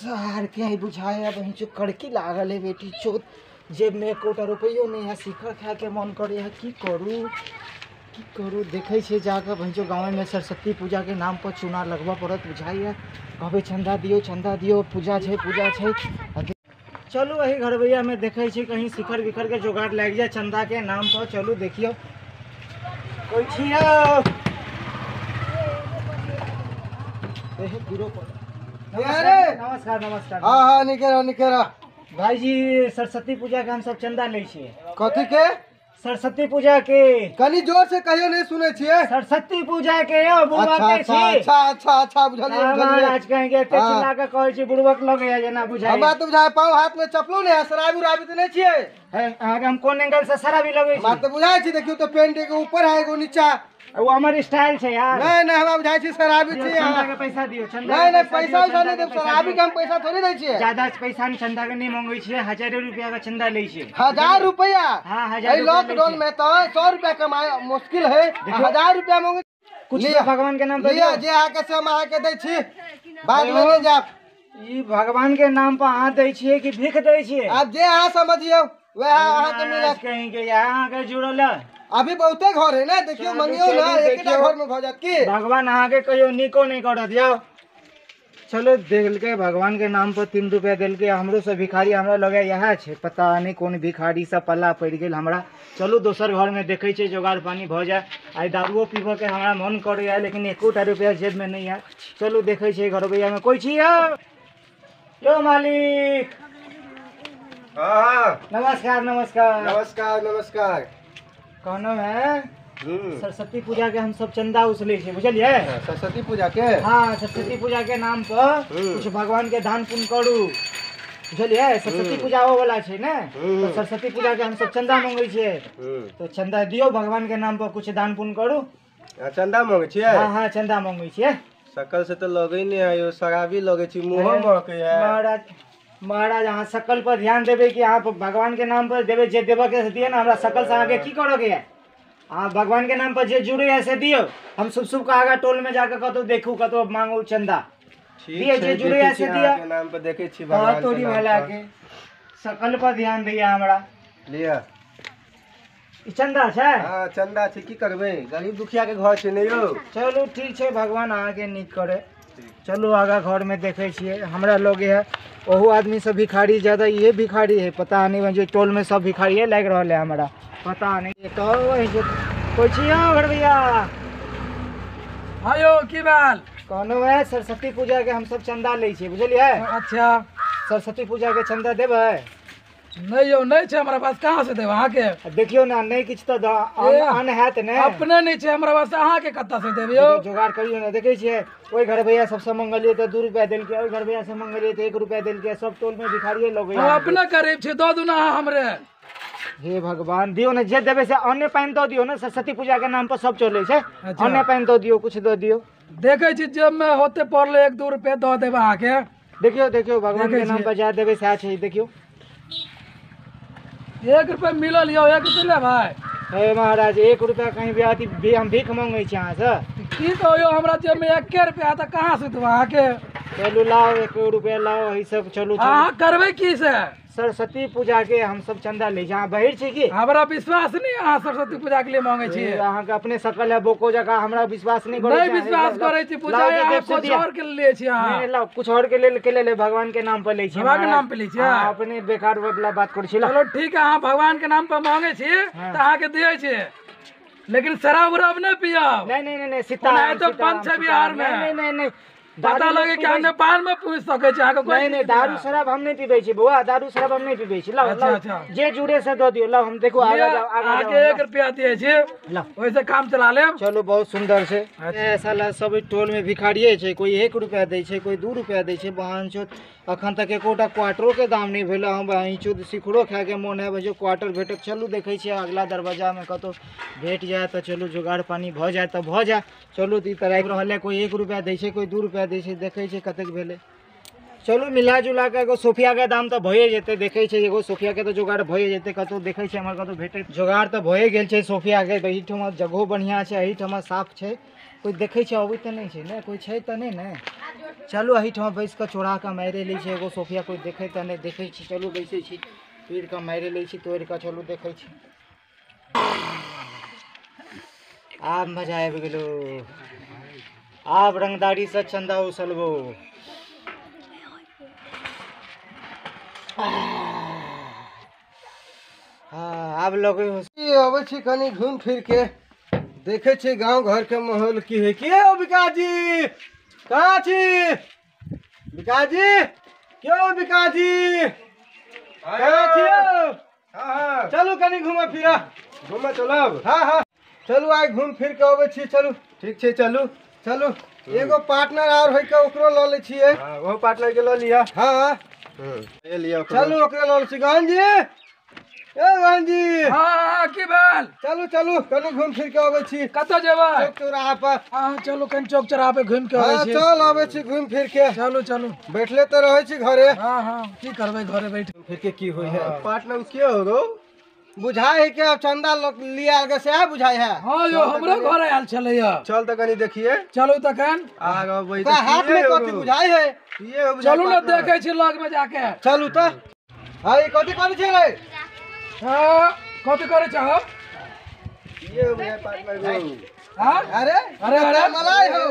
सार के आई बुझाया बहिन चो कड़की लागल है बेटी चोत, जेब में एकोटा रुपैयो नहीं है, शिखर खाए के मन करे है, की करू की करू। देखै छियै जाकऽ बहिन चो गाँव में सरस्वती पूजा के नाम पर चूना लगबऽ पड़त बुझाइए, कहबै चंदा दियौ चंदा दियौ, पूजा छै पूजा छै। चलू एही घरबैया में देखै छी कहीं शिखर विखर के जोगाड़ लागि जाए चंदा के नाम पर। चलू देखियौ कोई छियौ नमस्कार नमस्कार। हाँ हाँ निके रह निके रह। भाई जी सरस्वती पूजा के हम सब चंदा लै छियै। कथी के? सरस्वती पूजा के। कनी जोर से कहियो नहीं सुनै छियै। सरस्वती पूजा के यौ बुढ़वा के छी। अच्छा अच्छा अच्छा बुझलियै बुझलियै। आज कहेंगे एते चिल्ला के कहै छी बुढ़वक लगैया जेना बुझाइ। हमरा तऽ बुझाइ पाँव हाथ में चपलो नहि है, शराबी उराबी तऽ नहि छियै। है अहाँके हम कोन एंगल से शराबी लगै छी? हमरा तऽ बुझाइ छी, देखियौ तऽ पेंट एगो ऊपर है एगो नीचा। वो हमर स्टाइल छै यार। नहीं नहीं हमरा बुझाइ छी शराबी छी। चंदा के पैसा दियौ। चंदा नहीं नहीं पैसा वैसा नहीं देब, शराबी के हम पैसा थोड़ी दै छियै। ज्यादा पैसा नहीं चंदा के नहीं मांगै छियै, हजारो रुपया के चंदा लै छियै। 1000 रुपया? हां 1000 रुपया। लॉकडाउन में तो 100 रुपया कमाए मुश्किल है, 1000 रुपया मांगे कुछ भगवान के नाम पर लिया जे अहाँ के से हम अहाँ के दै छी, बाद में ले जाब। ई भगवान के नाम पर अहाँ दै छियै कि भीख दै छियै? आब जे अहाँ समझियौ वएह अहाँ के मिलत। कहीं के अहाँ के जुड़ल है अभी बहुते घर है ना, देखियो मंगियो ना एकटा घर में भ जात की। भगवान अहाँ के कहियो निको नहीं करत जाओ। चलो देलकै भगवान के नाम पर 3 रुपया देलकै। हमरो सब भिखारी हमरा लगे इएह छै, पता नहीं कोन भिखारी सब पल्ला पड़ि गेल हमरा। चलू दोसर घर में देखै छियै जोगाड़ पानी भऽ जाए। आइ दारुओ पीबऽ के हमरा मन करैया लेकिन एकोटा रुपया जेब में नहीं है। चलू देखै छियै घरबैया में कोइ छी यौ? यौ मालिक। हाँ नमस्कार नमस्कार। नमस्कार नमस्कार। कहनो है सरस्वती पूजा के हम सब चंदा उसले छियै बुझलियै? सरस्वती पूजा के? हाँ सरस्वती पूजा के नाम पर कुछ भगवान के दान पुण्य करू बुझलियै? सरस्वती पूजा आबै वाला छै ने, तो सरस्वती पूजा के हम सब चंदा मंगै छियै, तो चंदा दियौ भगवान के नाम पर कुछ दान पुण्य करू। चंदा मंगै छियै? हाँ हाँ चंदा मंगै छियै। सकल से तो लगै नहि है यौ, शराबी लगै छी, मुँहो महकै है। महाराज महाराज अहाँ शकल पर ध्यान देबै कि अहाँ भगवान के नाम पर देबै? जे देबऽ के से दिअ ना, हमरा शकल से अहाँके की करऽ के है? अहाँ भगवान के नाम पर जे जुड़े है से दियौ। हम शुभ शुभ के आगा टोल में जाके कतौ देखू कतौ मांगू चंदा। दिअ जे जुड़े है से दिअ। नाम पर देखै छी भगवान के तोरी भला के शकल पर ध्यान दिअ हमरा। लिअ ई चंदा छै? हाँ चंदा छै, की करबै गरीब दुखिया के घर छै ने यौ। चलू ठीक छै, भगवान अहाँके नीक करे। चलू आगा घर में देखै छियै हमरा लगे है ओहो आदमी सब भिखारी, ज्यादा इहे भिखारी है पता नहीं जो टोल में सब भिखारिये लागि रहल है हमरा पता नहीं। तो कोइ छी घर भैया? हाँ यौ की भेल? कहनो है सरस्वती पूजा के हम सब चंदा लै छियै बुझलियै? अच्छा सरस्वती पूजा के चंदा देबै? नहीं यौ नहीं छै हमरा पास, कहाँ से देब अहाँके? देखियौ ना नहीं किछु तऽ अन्न हैत ने। अपने नहीं छै हमरा पास, अहाँके कतऽ से देब यौ? जोगाड़ करियौ ने। देखै छियै ओहि घरबैया सबसँ मंगलियै तऽ 2 रुपया देलकै, ओहि घरबैया से मंगलियै तऽ 1 रुपया देलकै, सब टोल में भिखारिये लगैया। हम अपने गरीब छी, दऽ दू ना अहाँ हमरे। हे भगवान दियौ ने, जे देबै से अन्ने पानि दऽ दियौ ने। सरस्वती पूजा के नाम पर सब चलै छै, अन्ने पानि दऽ दियौ कुछ दऽ दियौ। देखै छी जेब में होते पड़लै 1-2 रुपया दऽ देब अहाँके। देखियौ देखियौ भगवान के नाम पर जा देबै सएह छै। देखियौ 1 रुपया मिलल यौ, 1 रुपया लेबै? हे महाराज 1 रुपया कहीं भी अथी भी हम भीख मंगै छी अहाँ से। की कहू हमरा जेब में 1 रुपया तऽ कहाँ से देब अहाँके? चलू लाओ 1 रुपया लाओ एहि सब। चलू अहाँ करबै की से? सरस्वती पूजा के हम सब चंदा लै छी। अहाँ बहिर छी की? हमरा विश्वास नहीं अहाँ सरस्वती पूजा के लिए मांगै छी। अहाँके अपने सकल है बोको जकाँ, हमरा विश्वास नहीं करै छी। नहीं विश्वास करै छी पूजा अहाँ कुछ और के लिए छी। अहाँ नहीं लाओ कुछ और के लेल भगवान के नाम पर लै छी। भगवान के नाम पर लै छी? अपने बेकार वाला बात करै छी। चलो ठीक है, अहाँ भगवान के नाम पर मांगै छी तऽ अहाँके दियै छी, लेकिन शराब उराब नहीं पियब। नहीं नहीं नहीं सीता तो बंद छै बिहार में। नहीं नहीं नहीं पता लगे कि हम नेपाल में पूछ सकै छी अहाँके। नहीं नहीं दारू शराब हम नहीं पीबै छी बौआ, दारू शराब हम नहीं पीबै छी। लाओ लाओ जे जुड़े से दऽ दियौ। लाओ हम देखो आगा जाओ आगा जाओ। अहाँके 1 रुपया दियै छी, ओहिसे काम चला लेब। चलू बहुत सुंदर छै। साला सब टोल में भिखारिये छै, कोई 1 रुपया दै छै कोई 2 रुपया दै छै। बहन चोद अखन तक एकोटा क्वार्टरो के दाम नहीं भेल। हम बहन चोद शिखरो खाए के मोन है जो क्वार्टर भेटत। चलू देखै छियै अगला दरवाजा में कतौ भेट जाए तऽ चलू जोगाड़ पानी भऽ जाए तऽ भऽ जाए। चलू ई तऽ आबि रहल है, कोई 1 रुपया दै छै कोई 2 रुपया दै छै। देखै छियै कतेक भेलै। चलू मिला जुला के एगो सोफिया के दाम तऽ भए जेतै। देखै छै एगो सोफिया के तऽ जोगाड़ भए जेतै। कतौ देखै छै हमर कतौ भेटै जोगाड़ तऽ भए गेल छै सोफिया के। एहिठमा जगहो बढ़िआँ छै, एहिठमा साफ छै, कोइ देखै छै अबै तऽ नहि छै ने, कोइ छै तऽ नहि ने। चलू एहिठमा बैस कऽ चोरा कऽ मारि लै छै एगो सोफिया, कोइ देखै तऽ नहि। देखै छी चलू बैसै छी, तोड़ि कऽ मारि लै छी, तोड़ि कऽ चलू देखै छी। आब मजा आबि गेलो, आब रंगदारी से चंदा उसलबो। हाँ आब लगै हो। अबै छी कनि घूम फिर के देखै छी गाँव घर के माहौल की है। के हो विकास जी, कहाँ छी विकास जी? के हो विकास जी, कहाँ छी? हाँ चलू कनि घूमे फिरा, घूमे चलब। हाँ हाँ चलू आइ घूम फिर के अबै छी। चलू ठीक छै, चलू चलू। एगो पार्टनर और है के ओकरो लऽ लै छियै। हाँ ओहो पार्टनर के लऽ लिअ। हाँ लिअ, चलू ओकरे लऽ लै छी। गहन जी, ए गहन जी। हाँ की भेल? चलू चलू कनि घूम फिर के अबै छी। कतऽ जेबै? चौक चौराहा पर। हाँ चलू कनि चौक चौराहा पे घूम के अबै छी। चल अबै छी घूम फिर के। चलू चलू, बैठले तऽ रहै छी घरे। हाँ हाँ की करबै घरे बैठ फिर के की होइ है। पार्टनर के हो गो बुझाइ है के अब चंदा लिया के सएह बुझाइ है। हाँ यो हमरो घर आयल छलैया। चल तऽ कनि देखिए। चलू तखन हाथ में कथी बुझाइ है? चलू ने देखै छी लग में जाके। चलू तऽ। हाँ कथी करै छै रे? हाँ कथी करै छहो? ये बुझाइ पार्टनर गो। हाँ अरे अरे अरे मलाई हो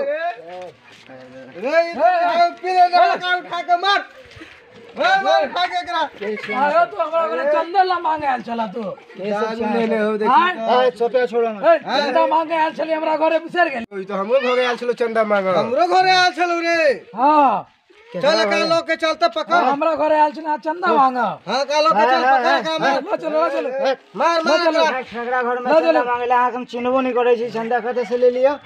रे, ई पी ले लड़का उठा के मार। मार उठा के एकरा। अरे तू हमरा घरे चंदा ला मांगे आयल छला तू। दारू ले हो देखी। ए सोफिया छोड़ो ना। ए चंदा मांगे आयल छली हमरा घरे बिसर गेल। ई तो हमरो घरे आयल छलो चंदा मांगे। हमरो घरे आयल छलो रे। हां चल का लोग के चलते पकड़। हमरा घरे आयल छला चंदा मांगा। हां का लोग के चल पकड़ का मार। चलो चलो मार मार एकरा घर में चंदा मांगेला। अहाँ हम चिन्हबो नहीं करै छी, चंदा कतऽ से ले लिअ?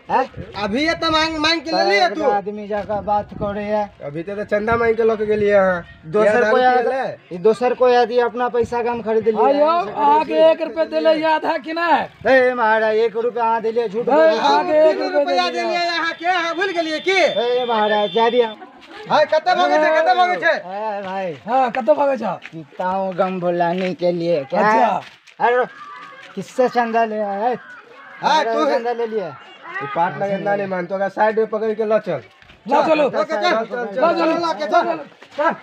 अभी ये तो मांग मांग के ले लिया तू। आदमी जाकर बात करे है। अभी तो चंदा मांग के लके गेलिए अहाँ। दोसर कोई आदमी, दोसर कोई आदमी अपना पैसा का हम खरीद लिया। आयो आगे 1 रुपया देले याद है कि नहीं? ए महाराज 1 रुपया अहाँ देलिए, झूठ बोल। आगे 1 रुपया देलिए अहाँ के, अहाँ भूल गेलिए की? ए महाराज जा दिया। हां कते भागे छै, कते भागे छै? ए भाई हां कते भागे छै? पीता हूं गम भुलाने के लिए। क्या? अच्छा अरे किससे चंदा ले आया? हां तू चंदा ले लिया। ई पार्टनर एना नहीं मानतो, ओकरा साइड में पकड़ के ल चल। ल चलो चल चल चल ल के चल चल।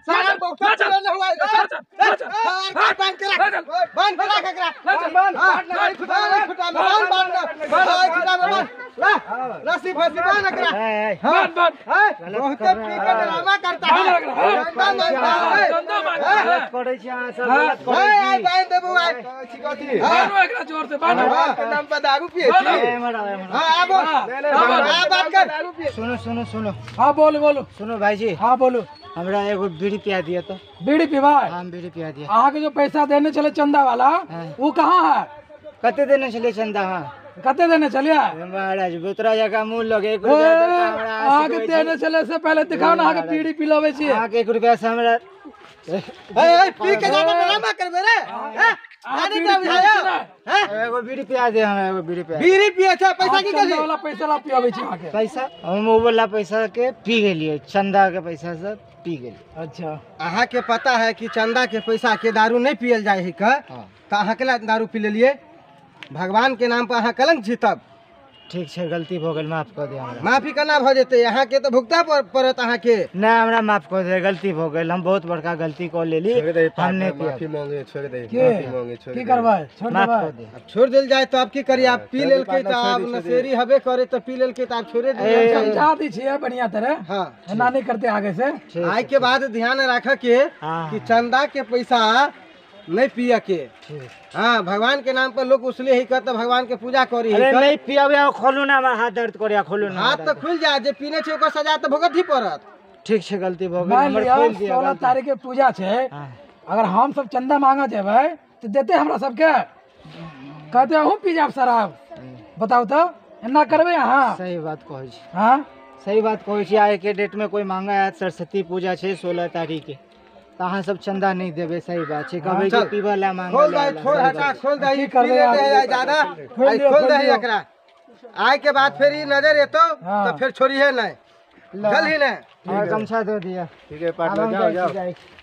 सारा बहुत चल हुआ है। चल बांध के रख, बांध के रख एकरा। बांध बांध खुटा में बांध, बांध बांध खुटा में बांध। ला रस्सी फांसी बांध एकरा। बांध बांध। बहुत पी के ड्रामा करता है। बांध बांध चंदा मांग गलत करै छी अहाँ सब, गलत करै छी। ए बांध देबो आइ कथी? बांधो एकरा जोर से बांधो। के नाम पर दारू पिए छी। हां आबो आ बात कर। सुनो सुनो सुनो। हां बोलो बोलो। सुनो भाई जी। हां बोलो। हमरा एगो बीड़ी पिया दिया तो। बीड़ी पीवा? हम बीड़ी पिया दिया। अहाँ के जो पैसा देने चले चंदा वाला वो कहाँ है? कते देने चले चंदा? हाँ कते देने चलिए? महाराज बोतरा जगह मूल लगे 1 रुपया हमरा। अहाँ के देने चले से पहले दिखाओ ना, अहाँ के बीड़ी पिलावे छी। अहाँ के 1 रुपया से हमरा ए ए पी के जाना ड्रामा करबे रे। हैं आने तो बुझायो। हैं एगो बीड़ी पिया दे हमरा, एगो बीड़ी पिया। बीड़ी पिए छै पैसा की करी? वाला पैसा ला पियावे छी अहाँ के। पैसा हम वो वाला पैसा के पी गेलिए, चंदा के पैसा से पी गेलिए। अच्छा अहाँ के पता है कि चंदा के पैसा के दारू नहीं पियल जाय है का? त अहाँ के दारू पी लेलिए? भगवान के नाम पर अहाँ कलंक छी तब। ठीक छै, गलती भऽ गेल, माफ कऽ दे हमरा। माफी केना भऽ जेतै? अहाँ के तऽ भुगता पड़त अहाँ के। नहि हमरा माफ कऽ दे, गलती भऽ गेल, हम बहुत बड़का गलती कऽ लेली। हम नहि माफी मांगे, छोड़ दे, माफी मांगे, छोड़ की करबै? छोड़ माफ देबै कऽ दे। अब छोड़ देल जाय तऽ अब की करी? आब पी लेलकै तऽ आब नशेरी हबे करे तऽ पी लेलकै तऽ आब छोड़े दे। समझा दै छियै बढ़िया तरह। हाँ एना नहीं करते आगे से। आइ के बाद ध्यान राख के कि चंदा के पैसा नहीं पिया के। हाँ भगवान के नाम पर लोग उसले ही कहते भगवान के पूजा करी। अरे नहीं पियाबे, खोलू ना, हमार हाथ दर्द करे, खोलू ना। हाथ तो खुल जाए, जे पीने छे ओकर सजा तो भुगत ही पड़त। ठीक छै, गलती भऽ गेल हमर, खोल दिया। 16 तारीख के पूजा छै, अगर हम सब चंदा मांगा जेबै तो देते हमरा सबके? कहते अहूँ पी जाब शराब। बताउ तो एना करबै अहाँ? सही बात कहै छी। हाँ सही बात कहै छी। आइ के डेट में कोई मांगा आयत सरस्वती पूजा छै 16 तारीख के, तऽ अहाँ सब चंदा नहीं देबै। सही बात छै। कहबै कि पीबऽ ला मांगऽ खोल दे, छोड़ हटा, खोल दे, ई कर दे ज्यादा खोल दे एकरा। आइ के बाद फेर ई नजर एतौ तऽ फेर छोड़िहे नहीं। चल ही ने। हमरा गमछा दे दिया। ठीक है आब पार्टनर, हम जाओ जाइ छी, जाओ। जाइ छी।